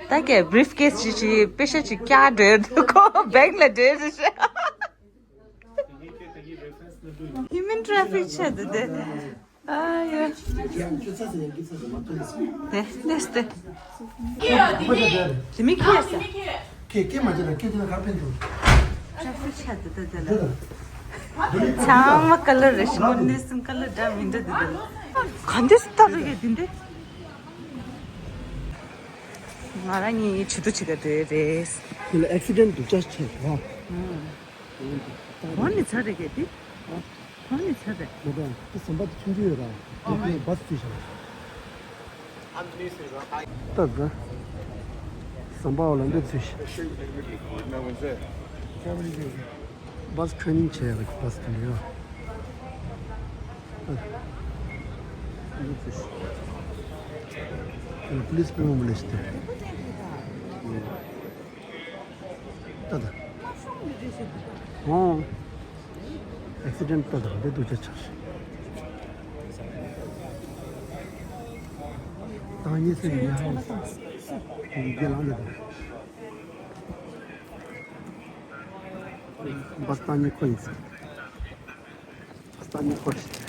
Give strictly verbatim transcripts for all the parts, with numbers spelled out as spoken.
ད་གས་བྷི་རིཕ་ཀེ་སི་ཅིག་ཅིག་པེ་ཤ་ཅིག་བཀྱག་འགྲོ་ཡོད་འདུག་ཁོ་བེང་ལ་འགྲོ་ཡོད་འདུག་ཤག་ཧིའུ་མན་ཊ་རེ་ཕིག་ཆགས་འདུག་དེ། ཨ་ཡ། དེ་དེ་དེ། དེ་མི་ཁྱེར་ས། ཁྱེད་ཀྱིས་མ་བྱེད་ན་ཁྱེད་དེ་ལ་ག་ཕན་ཐོགས། ཊ་རེ་ཕིག་ཆགས་འདུག་དེ་དེ་ལ། ཚང་མ་ཀ་ལར་རེ་ཞིག་ངོ་གནས་སུམ་ཀ་ལར་འདྲ་མི་འདྲ་འདུག་དེ་ལ། ག་འདྲས་སུ་ལྟ་རུ་ཡོད་དེ་འདྲས། ང་རང་གཉིས་བྱི་དོ་བྱེད་ག་འགྲོ་ཡས་རེད། དེ་ལ་ཨེག་སི་ཌེན་ཊ་སྡུག་ཅག་བྱས་ར། གོང་ནས་ཚར་རེད་གས་དེ། གོང་ནས་ཚར་རེད། མ་གཏོགས་དེ་ཟམ་པ་དེ་ཆུང་ཆུང་ཡོད་ར། དེ་བྷ་སི་ཚུད་བཞག་ད་ད། ཟམ་པ་འོག་ལ་འདི་ཚུད་བཞག་བྷ་སི་ཊེ་རེ་ནིང་བྱས་ཡག་གི་བྷ་སི་དེ་འདྲ་ཡོད། ཨ། འདི་ཚུད་བཞག་པུ་ལིས་པུ་མོ་མ་ལེ་ཤི་ཏེ། ད་ད། ཨོ། ཨེག་སི་ཌེན་ཊ་ད་ད་འདི་སྡུག་ཅག་ཆགས་ཤག་ད་གཉིས་སུ་ཡིན་ཧ། འདི་ལངས་ནས་ད། བྷ་སི་ད་གཉིས་ཁོ་ཡིན་ཟེར། བྷ་སི་ད་གཉིས་ཁོ་རེད།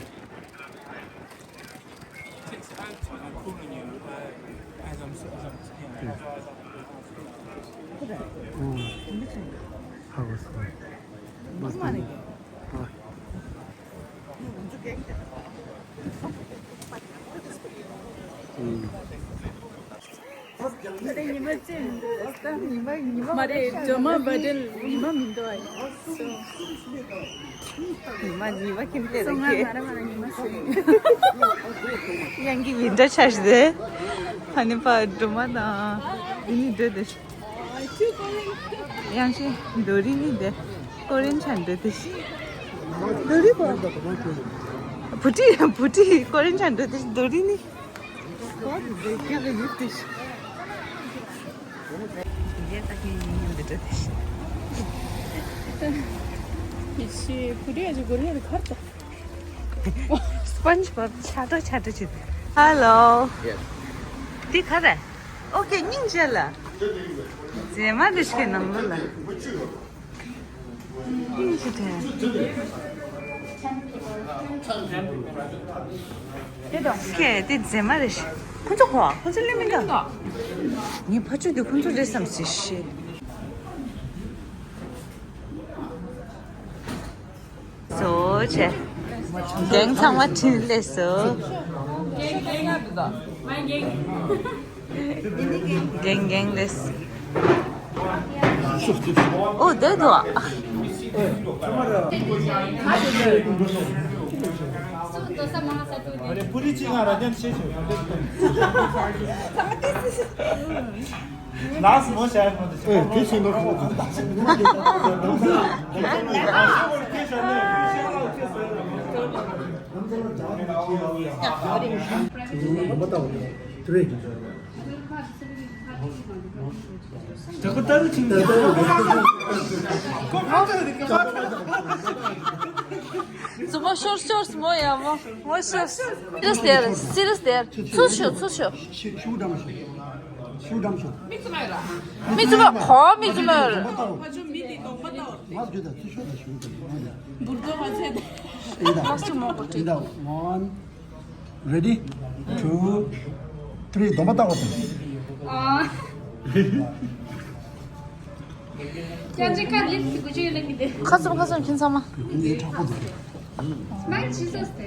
ཧ་གོ་སོང་། བྷ་སི་ད་གཉིས། ཨ། མ་རེད། ཇོ་མ་བྷ་ཌེ་ལ་ཉི་མ་མི་འདུག་ཨ། ཉི་མ་ཉི་མ་ཁྱིམ་ལས་སོང་ང་ང་རང་ང་རང་ཉི་མ་སོང་། ཡང་གི་ཝིན་ཊར་ཆགས་ཤི་དེ། ཧ་ནི་ཕ་སྒྲོལ་མ་དང་ཨི་ནི་འདྲ་དེ། ཡང་ཅི་རྡོ་རིང་ནི་དེ། ཀོ་རིན་ཆན་འདྲ་དེ། རྡོ་རིང་བ། བུ་ཁྲིད་བུ་ཁྲིད་ཀོ་རིན་ཆན་འདྲ་དེ་རྡོ་རིང་ནི། སྤོན་ཇི་བོབ་ཆགས་འགྲོ་ཆགས་འགྲོ་བྱེད། ཧ་ལོ། འདི་ག་རེ། ཨོ་ཁེ་སྙིང་རྗེ་ལ། རྗེས་མ་འདི་ཞིག་ནང་ལོ་ལ། ཨིན་ཅི་ཐལ། ཁྱེད་དེ་མཛེས་མ་རེད་ཤག་ཁོ་ཚོ་གོ་ཁོ་ཚོ་ལས་མི་འདུག་ངའི་ཕ་ཆུ་དེ་ཁོ་ཚོ་རེད་བསམ་སྲིད་ཤག་བཟོ་བྱས། རྒན་ཚང་མ་ཁྲིད་སླེབས་སོང་། རྒན་རྒན་ལེས། ཨོ་བསྡད་འདུག་ལགས་སོ། ཨེ་དེ་བཞིན་པ་ཁོང་། དྲག་པོ་ལྟ་རུ་ཕྱིན་ནས། མཛུབ་མོ་ཤོར་ཤོར་མོ་ཡ་མོ་མོ་ཤོར། སི་རི་སི་དེར་སི་རི་སི་དེར་ཚུར་ཤོག་ཚུར་ཤོག་ཤུ་ཤུ་འགྲམ་ཤོག་ཤུ་འགྲམ་ཤོག་མི་ཚུ་མ་ཁོ་མི་ཚུ་མ། ང་རྒྱུ་ད་ཚུར་ཤོག་ད་ཤུ་ད་ཤུ་ད། འབུར་དོ་བ་ཚེ་ད། ཡིན་ད། One, ready, two, three. སྡོམ་པ་བཏགས་པ་དང་། ཨ། ཡང་ཅིག་ཁ་ལིབ་ཀྱི་གུ་ཅི་ཡོད་ལ་ཀི་དེ། ཁ་ཙུམ་ཁ་ཙུམ་ཁྱིམ་ཚང་མ། ངའི་དྲག་པོ་དེ། སྨན་ཇི་སོ་སྟེ།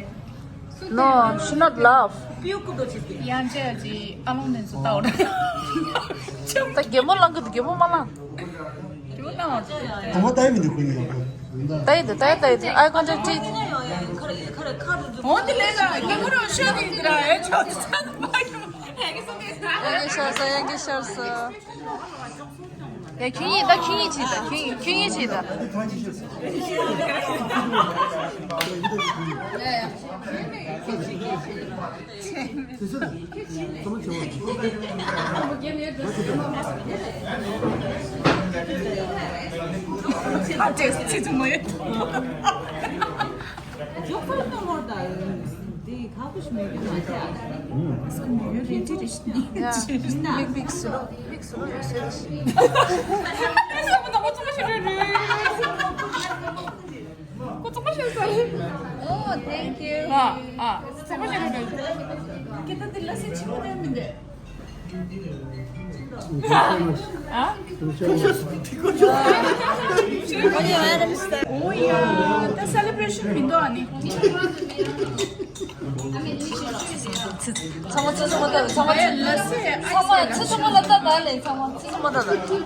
No, she not laugh. ཡང་ཅིག་ཨ་ལོང་ནས་ཚུ་ལྟ་འོ་ད། ད་གད་མོ་ལང་གི་འདུག་གད་མོ་མ་ལང་། ད་མ་ལྟ་ཡི་མི་འདུག་ཁོ་གཉིས་ལ་ཁོ། ལྟ་ཡི་འདུག་ལྟ་ཡི་ལྟ་ཡི་འདུག་ཨའི་ཀོན་ཊེག་ཅིག་འོ་དེ་ལས་ལ་སྐྱེ་བོ་རང་ཤོད་ཡིན་གི་ར་ཨེ་ཆོག་ཆོག་ཡང་གི་ཤར་སོང་། ཡང་གི་ཤར་སོང་། ཡ་ཁྱོད་གཉིས་ད་ཁྱོད་གཉིས་བྱེད་ད་ཁྱོད་ཁྱོད་གཉིས་བྱེད་ད། ཁ་ཅེས་ཅི་ཅི་མོ་ཡོད། ཡ། མིག་མིག་སུ་རོ། མིག་སུ་རོ་ཡོད་ཤེས་རེད། ཨོ། Thank you. ཨ། ཨ། ཚོགས་པ་ཞིག་རེད། ཀྱེ་ད་དེ་ལ་སེ་ཆི་མོ་དེ་མིན་དེ། ཨ། ཨོ་ཡ། ད་སེ་ལེ་བྷ་རེ་ཤན་མི་འདུག་ཨ་ནི། ཚང་མ་ཚང་མ་ལ་ལྟ་ད་ལེ། ཚང་མ་ཚང་མ་ལ་ལྟ་ད་ལེ། ཚང་མ་ཚང་མ་ལ་ལྟ་ད།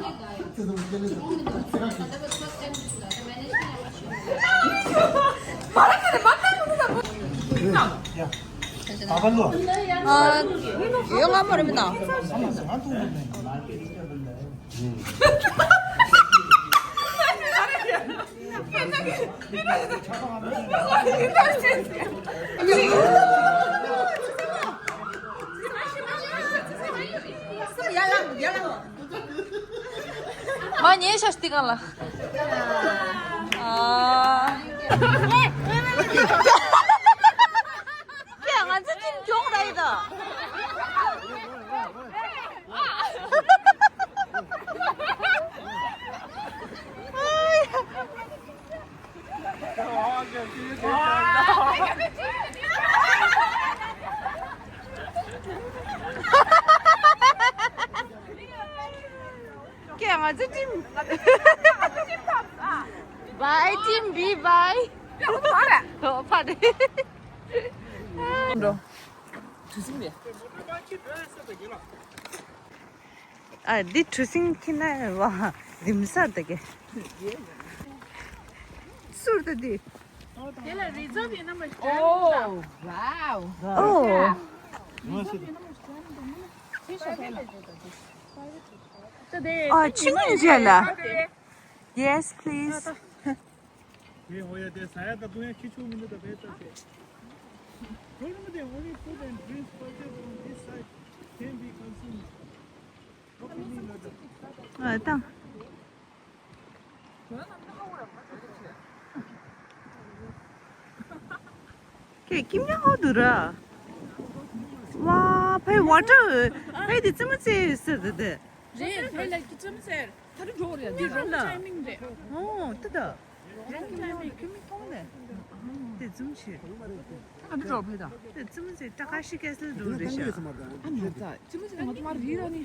མ་ཉེས་ཤ་སྟི་གང་ལ། ཨ། ཀྱེ་ང་ཚོ་ཅིག་མགྱོགས་ར་ཡི་ད། ཀྱེ་ང་ཚོ་ཊིམ། བའི་ཊིམ་བི་བའི། ཨོ་ཕ་རེད། འགྲོ། དུས་ཟིན་རེད། ཨ། འདི་གྲུ་གཟིངས་ཁྱི་ན་བ་རིམ་ས་དེ་གེ། སུར་དུ་འདི། དེ་ལ་རི་ཛོབ་ཡིན་ན་མ་ཤེས། ཨོ། ཝའོ། ཨོ། རི་ཛོབ་ཡིན་ན་མ་ཤེས། ཨ། ཆི་མིན་རྗེས་ལ། Yes please. ཧེ་ཧོ་ཡ། དེ་ཟ་ཡ་ད་དུང་ཡ་ཁྱི་ཆུ་མི་འདུག་ད་བས་ད་དེ། Remember the only food and drinks purchased from this site can be consumed. ཨ་ད། ཀྱེ་ཀིམ་ཉ་ཧོ་དུ་ར། ཝ་ཕའི་ཝ་ཊར་ཕའི་དེ་ཙི་མ་ཙེ་ཟེར་དེ་དེ། རེད། ཕའི་ལ་ཀི་ཙི་མ་ཙེ་ད་རུ་འགྲོ་རེད། འདི་རོང་ཊའི་མིང་རེད། ཨོ་ད་ད། རོང་ཊའི་མིང་ཀིམ་ཉ་ཧོ་ནས་དེ་ཙི་མ་ཆེ། ཨ་འདི་འགྲོ་ཕའི་ད། དེ་ཙི་མ་ཙེ་ཏ་ཀ་ཤི་ཀེ་སལ་འགྲོ་རེད་ཤག་ཨ་ན་ད་ཙི་མ་ཙེ་ང་ཚོ་མ་རི་ར་ནི།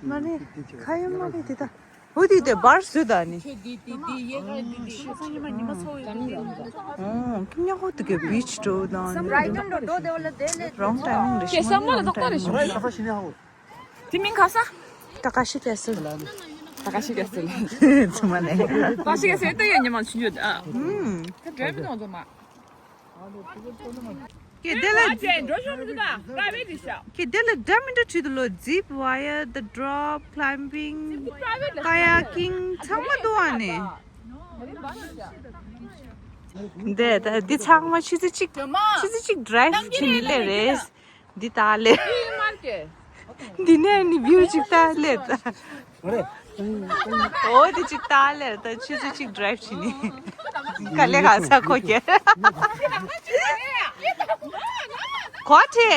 མ་རི་ཁ་ཡོད་མ་རི་དེ་ད། འོ་དེ་དེ་བར་སུ་ད་ནི། ཁྱོད་དེ་དེ་དེ་ཡེ་ག་དེ་དེ་ཤ་ཚང་ཉི་མ་ཉི་མ་ཚོ་ཡོད་དེ། ཨོ་ཀིམ་ཉ་ཧོ་དེ་གེ་བིཆ་འགྲོ་དང་། རོང་ཊའི་མིང་རེད་ཤག་ཀྱེ་སམ་མ་ལ་ཏག་ཏག་རེད་ཤག་དེ་མིང་ག་ས། ཏ་ཀ་ཤི་ཀེ་སལ། ཏ་ཀ་ཤི་ཀེ་སལ། ཙི་མ་ནས། ཏ་ཀ་ཤི་ཀེ་སལ་ད་ཡ་ཉི་མ་ཆུ་ཡོད་ཨ། ཧུམ། ད་འགྲོ་མི་འདུག་ང་ཚོ་མ། ཀྱེ་དེ་ལ། ཨ་ཅེ་འགྲོ་ཤོག་མི་འདུག་ད་པ་རའི་ཝེ་ཊི་རེད་ཤག་ཀྱེ་དེ་ལ་འདྲ་མི་འདྲ་བྲིས་འདུག་ལོ། Zip wire, the drop, climbing, kayaking ཚང་མ་འདུག་ཨ་ནི། འདི་ད་འདི་ཚང་མ་ཆུ་ཚོད་གཅིག་ཆུ་ཚོད་གཅིག་ཌ་རའིབ་བྱེད་ནི་ལེ་རེད། འདི་ད་ལེ། འདི་ནས་ནི་བིའུ་གཅིག་ད་ལེ་ད། ཨོ་འདི་གཅིག་ད་ལེ་ད། ཆུ་ཚོད་གཅིག་ཌ་རའིབ་བྱེད་ནི། ག་ལེ་ག་ས་ཁོ་གེ། གོ་ཐེ།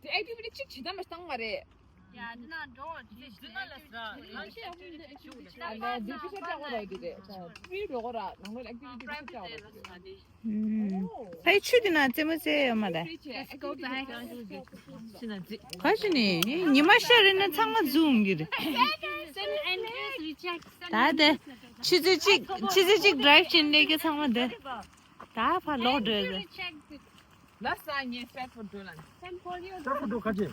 དེ་ཨེག་ཊི་བི་ཊི་གཅིག་བྱེད་ད་མ་བཏང་མ་རེད། ཡ་འདི་ན་འགྲོ་བ་འདི་འདི་ན་ལ་ས་ལ་ཤེས་ཨ་ཁུ་འདི་ཤུགས་ལ་ས་ལ་འདི་ཕི་ཤ་ཅག་པ་ར་འདི་རེད། ཕི་རོ་གོ་ར་ནང་ལོ་ཨེག་ཊི་བི་ཊི་ཕི་ཤ་ཅག་པ་རེད། ཕའི་ཆུ་འདི་ན་རྩེད་མོ་རྩེ་ཡོད་མ་རེད། ག་ཞིག་ནི་ཉི་མ་ཤར་རེ་ན་ཚང་མ་འཛུམ་གྱི་རེད། ད་དེ་ཆུ་ཚོད་གཅིག་ཆུ་ཚོད་གཅིག་ཌ་རའིབ་བྱེད་ལས་ཀྱི་ཚང་མ་དེ། ད་ཕར་ལོག་འགྲོ་ཡ། ལ་ས་ངས་སེ་ཕོར་འགྲོ་ལ། སེ་ཕོར་འགྲོ་ག་ཅི།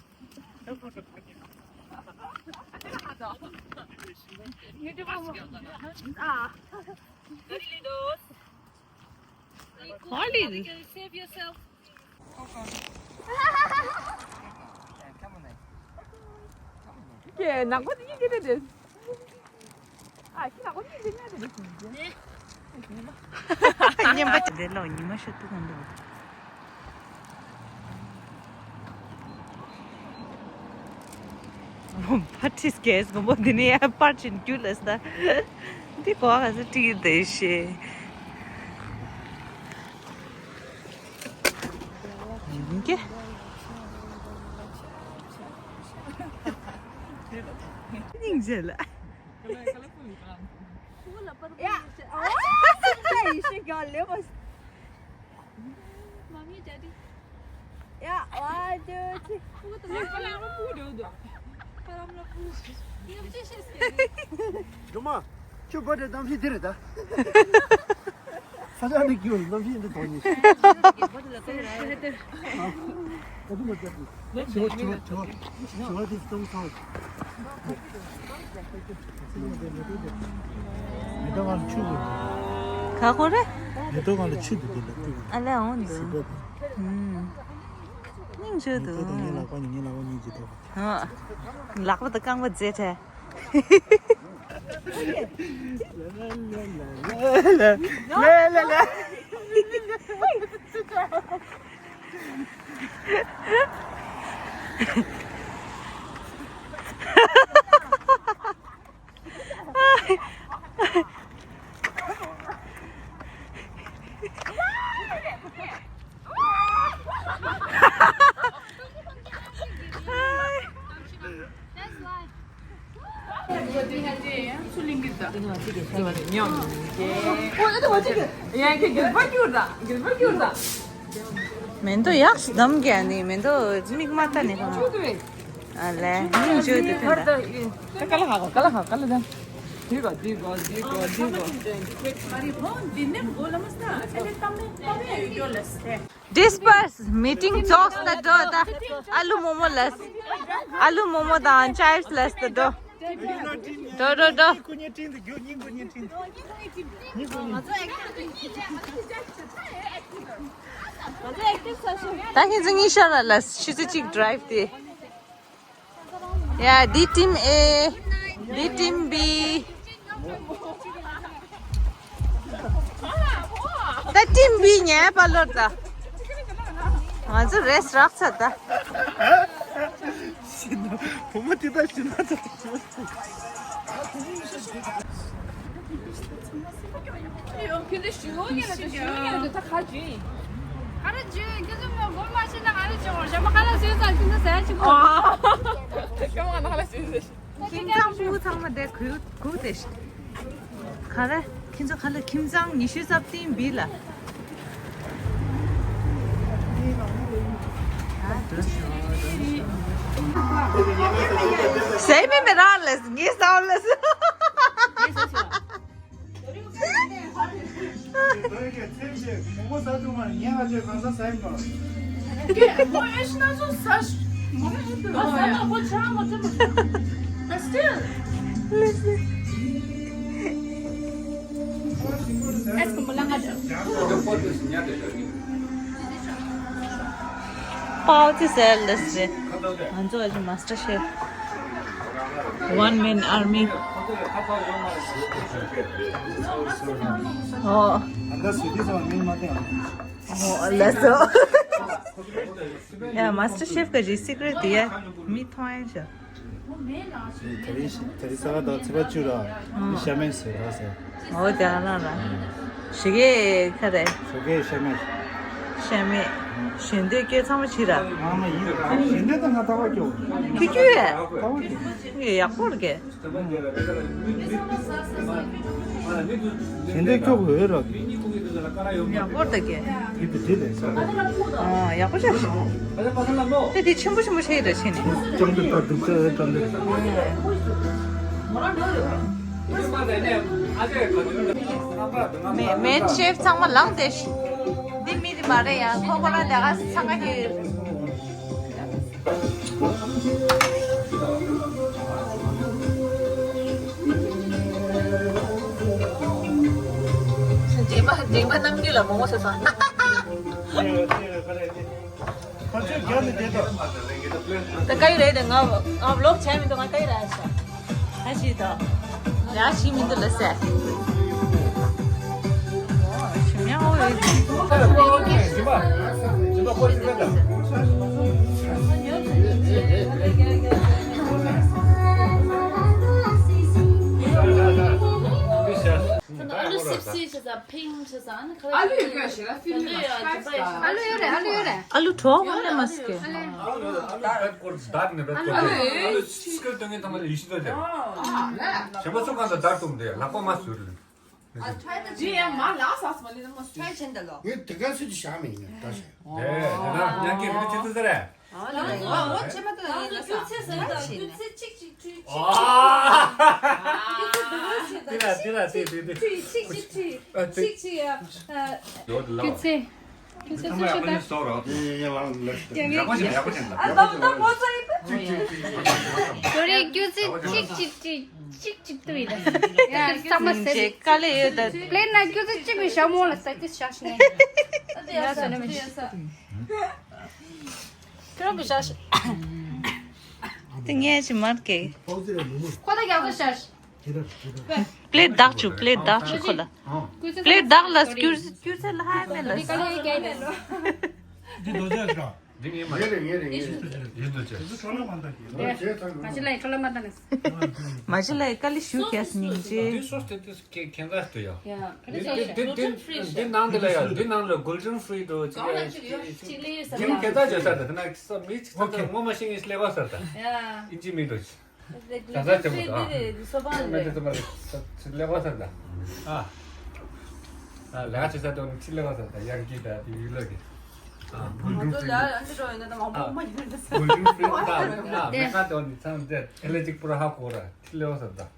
ཡུ་ཊུབ་ཨ། Save yourself. ཀྱེ་ནག་པོ་དེ་གཉིས་ཀྱི་དེ་རེད། ཨ་ཁྱི་ནག་པོ་གཉིས་ཀྱི་དེ་རེད། ཉན་པ་དེ་ལོ་ཉི་མ་ཤོད་དུ་གང་འདུག་ཕར་ཁྲིད་སྐྱེས་མགོན་པོ་འདི་ནས་ཡར་ཕར་ཕྱིན་རྒྱུ་ལས་ད། འདི་གོ་ག་ཚོད་ཁྲིད་དེ་ཤེས། ཡིན་གྱི། སྙིང་རྗེ་ལ། ཡ། ཨ། ཡིན་ཤེས་ག་ལེ་བ། Mommy, Daddy. Yeah, one, two, three. སྒྲོལ་མ། ཁྱོད་བར་དེ་གནམ་གཤིས་འདི་རེད་ད། ས་ཆ་འདི་གྱུར་གནམ་གཤིས་འདི་དོན་ནི། ཨ་ཁུ་མ་ཅག་གི། ཞོ་ཞོ་ཞོ་ཞོ་འདི་སྟོང་སོང་། མེ་ཏོག་ལ་ཆུ་དགོས། ག་གོ་རེ། མེ་ཏོག་ལ་ཆུ་དགོས་ལ་ཏི། ཨ་ལས་འོང་དུ། སིལ་བ་དང་། ཨུམ། སྙིང་རྗེ་དུ། མེ་ཏོག་དང་ངའི་ལག་པ་ནི་ངའི་ལག་པ་གཉིས་ཀྱི་ཐོག་ཧ། ལག་པ་དང་རྐང་པ་རྫས་ཕྲད། ལ་ལ་ལ། མེ་ཏོག་ཡག་སྡམ་གྱི་ནི་མེ་ཏོག་མིག་མ་ལྟ་ནི་གང་། ཨ་ལས་མིག་བཅོས་ཏེ་ཐོན་ད། ཀ་ལ་ཧ་གོ་ཀ་ལ་ཧ་ཀ་ལ་ད། དུས་གོ་དུས་གོ་དུས་གོ་དུས་གོ། Disperse, meeting རྫོགས་ད་འགྲོ་ད། ཨ་ལུ་མོ་མོ་ལས། ཨ་ལུ་མོ་མོ་དང་ཅའིབས་ལས་ད་འགྲོ། འགྲོ་འགྲོ་འགྲོ། ད་ཁྱེད་ཚོ་གཉིས་ཤར་ལ་ལས་ཆུ་ཚོད་གཅིག་ཌ་རའིབ་དེ། ཡ། འདི་ཊིམ་ཨེ། འདི་ཊིམ་བི། ད་ཊིམ་བི་ཉལ་པ་ལོར་ད། ང་ཚོ་རེས་རག་ཚར་ད། ཤི་ན། བུ་མོ་དེ་དག་ཤི་ན་ད། ཁྱིམ་ཚང་ཕྲུ་གུ་ཚང་མ་དེ་གུ་གུ་དེ་ཤི། ག་རེ། ཁྱིམ་ཚང་ག་ལ། ཁྱིམ་ཚང་ཉི་ཤུ་རྩ་བདུན་བི་ལ། ཟས་མི་མི་རག་ལས་ངས་ཟ་ལས། པའོ་ཅི་ཟེར་ལེ་སི་རེད། ང་ཚོ་ཨ་ཅེ་མ་སི་ཊར་ཤེཕ། One man army. ཨོ། ཨོ་ལེ་སོ། ཡ། མ་སི་ཊར་ཤེཕ་གི་རི་སི་ཀི་རེཊ་དེ་ཡ་མི་མཐོང་ཡ་ཤ། དེ་རིང་དེ་རིང་ས་ག་ཟླ་ཚེས་པ་བཅུ་ལ་མི་ཤ་མེད་ཟེར་ར་ཟེར། ཨོ་དེ་ཨ་ལ་ལ། ཞི་གེ་ཁ་རེ། ཞི་གེ་ཤ་མེད། ཤ་མེད། ཞེ་འདོད་སྐྱོ་ཚང་མ་བྱི་ར། ང་མ་ཡིན། ཞེ་འདོད་ད་ང་ལྟ་བ་སྐྱོ། ཁྱི་ཁྱི་ཡ། ལྟ་བ་སྐྱོ། ངས་ཡག་པོ་ར་གེ། ཞེ་འདོད་སྐྱོ་བོ་ཡོད་ར། ཡག་པོ་ར་ད་གེ། ཡིད་དུ་དྲིལ་ལས་ས། ཨ་ཡག་པོ་ཤ་ཤ། དེ་དེ་ཆེན་པོ་ཆེན་པོ་ཤ་ཡི་ར་ཆེ་ནི། ཅང་དེ་ལྟ་དུ་ཅང་དེ་ལྟ་དུ། མེ་མེན་ཤེཕ་ཚང་མ་ལངས་ཏེ། འདི་མི་དེ་མ་རེད་ཡ། ཁོ་ཁོ་རང་ལས་ཀ་འཚང་ཁ་ཁེལ། འགྲིག་པ་འགྲིག་པ་རྣམ་འགྱུར་ལ་མོག་མོག་བཟོས་སོང་། ཁོ་ཚོས་རྒྱབ་ནས་བསྡད་དོ། ད་ཀ་ཡི་རེད་དེ། ང་ང་ཝི་ལོག་བྱས་མི་འདུག་ང་ཀ་ཡི་ར་ཤ། ཨ་ཞིག་དང་། ཡ་ཞིག་མི་འདུག་ལ་ཟེར། ཞིམ་ཡང་འོ་ཡོད། ཨ་ལུ་སིབ་ ཚིག་ཆེ་ས་ཕིང་ཆེ་ས་ཨ་ནི་ཁ་ལག་ཨ་ལུ་ཡོད་ག་ཞེ་ལ་ཕིང་ལུ་ཡོད་ཨ་ལུ་ཡོད་རེད། ཨ་ལུ་ཡོད་རེད། ཨ་ལུ་གྲོགས་མ་ལས་མ་སྐྱེ། ཨ་ལུ་བད་ཀོར་བདག་ནི་བད་ཀོར་ཨ་ལུ་སྐལ་སྟོན་མཁན་ཚང་མ་ལ་ཡིད་ཆེས་དོན་ཆེ། ཞེ་མ་ཚོ་གང་དུ་བདག་ཏུ་འདི་ལག་པ་མ་ཟུར། ཨ་ཐའི་ད་ཇི་ཡ་མ་ལགས་ས་མ་ལི་ན་མོ་ཐའི་ཆེན་ད་ལོ། ངས་དེ་ག་སུ་ཅི་བྱ་མེད་ཡིན་ད་ཞེ། དེ་ན་ཉན་གི་རི་ཆེ་ཚུ་ཟེར་རེད། ཨ་ལ་ལ་ཨོ་ཆེ་མ་ཏོ་ཡིན་ན་ས་སྐྱུར་ཚེ་ཟེར་ད་སྐྱུར་ཚེ་གཅིག་གཅིག་ཁྲུས་གཅིག་ཨ་སྐྱུར་ཚེ་འདི་ར་འདི་ར་དེ་དེ་དེ་ཁྲུས་གཅིག་གཅིག་ཁྲུས་གཅིག་གཅིག་ཡ། ཡོད་ལ། སྐྱུར་ཚེ། ཁྱེད་ཚོ་ཚོ་ཤོད་ད། ཡག་པོ་བྱེད་ཡག་པོ་བྱེད་ལ། ཨ་ད་ད་ཁོ་ཚོ་ཡིན་པ། ཡོ་རེ་སྐྱུར་ཚེ་གཅིག་གཅིག་གཅིག་གཅིག་གཅིག་ཏུ་ཡིན་ད། ཡ་ཚང་མ་ཟེར། དཀའ་ལས་ཡོད་ད། པླེན་ན་སྐྱུར་ཚེ་གཅིག་པའི་ཞྭ་མོ་ལ་ཟ་དེ་ཞག་ནས། ཡ་ཟ་ནས་མི་ཤེས། ཁྱོད་རང་གི་ཞག་དེ་ངས་ཅི་མར་གེ། ཁོ་ད་རྒྱག་ད་ཞག་པླེ་བདག་བཅུག་པླེ་བདག་བཅུག་ཁོ་ལ། པླེ་བདག་ལ་སྐྱུར་སྐྱུར་ཚེ་ལ་ཧ་མེད་ལ། འདི་རྡོ་རྗེ་ཤག་འདི་ངའི་མ་རེད། ངའི་རེད། ངའི་རེད། ཡིན་འདུག་ཅེ། ང་ཅི་ལ་ཁྲོ་ལ་མ་ད་ནས། མ་ཅི་ལ་དཀའ་ལས་ཞུ་ཁྱེད་སྙིང་རྗེ། འདི་སོ་སྟེ་དེ་ཁེ་ཁེ་འགའ་ཏུ་ཡ། ཡ། འདི་འདི་འདི་འདི་ནང་དེ་ལ་ཡ་འདི་ནང་ལ་གོལ་ཌན་ཧྥི་རི་འགྲོ་ཅི་ལ་ཡ་ཅི་ལ་ཡ་ས་ད། ཁེ་ད་ཅེ་ས་ད་དེ་ན་ས་མི་ཅི་ད་ད་ངོ་མ་ཤེས་ངེས་ལེ་བ་ས་ད། ཡ། ཨིན་ཇི་མི་འགྲོ་ཅི། ད་ད་ཅེ་མོ་ད། མེ་ཏི་ཙམ་པ་ལེགས་པ་ས་ད། ཨ། ཨ་ལེགས་ཅེ་ས་དོན་ཅི་ལེགས་པ་ས་ད་ཡར་གྱི་ད་དེ་ཡུལ་ལ་གི། ཨ་བུ་ང་ཚོ་ལ་ཡང་ཅི་འགྲོ་ཡོད་ན་ད་མ་བུ་མ་ཡིན་ད་ས། བུ་ལུ་ཕི་ད་ཨ་མེ་ཁ་དོན་ནི་ཚང་དེ་ཨེ་ལེ་ཅིག་པུ་ར་ཧ་གོ་ར་ཅི་ལེགས་པ་ས་ད།